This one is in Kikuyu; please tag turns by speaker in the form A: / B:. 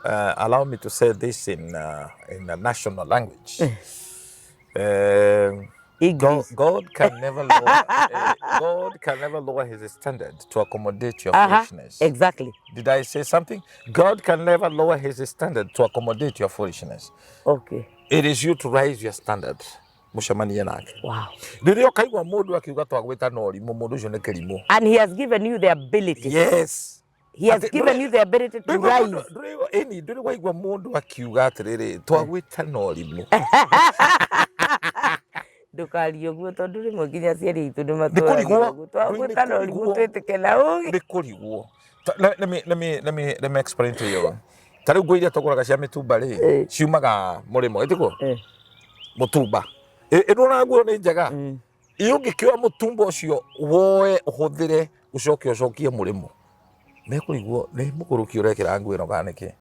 A: Allow me to say this in a national language.
B: English.
A: God can never lower God can never lower his standard to accommodate your foolishness. Did I say something? God can never lower his standard to accommodate your foolishness. It is you to raise your standard. Mucemanie nake. Rĩrĩa ũkaigua mũndũ akiuga twagwĩta na ũrimũ, mũndũ ũcio nĩ kĩrimũ.
B: And he has given you the ability. He has given you the ability to rise.
A: Ĩni ndũrĩ waigua mũndũ akiuga atĩrĩrĩ, twagwĩta na ũrimũ.
B: Ndũkarie ũguo, tondũ rĩmwe nginya aciari aitũ nĩ
A: Nĩ kũrigwo.
B: matwĩragĩra ũguo, twagwĩta na ũrimũ,
A: Nĩ kũrigwo.
B: Twĩtĩke na ũgĩ.
A: Nĩ kũrigwo. Let me explain to you. Ta rĩu nguo iria tũgũraga cia mĩtumba rĩ, ciumaga mũrĩmo, ĩtiguo?
B: Eh.
A: Mũtumba. Ĩno na nguo nĩ njega. Ĩ ũngĩkĩoya mũtumba ũcio woe ũhũthĩre, ũcoke ũcokie mũrĩmo, mekũrigwo nĩ mũgũrũki ũrekĩra nguo ĩno kana nĩkĩ.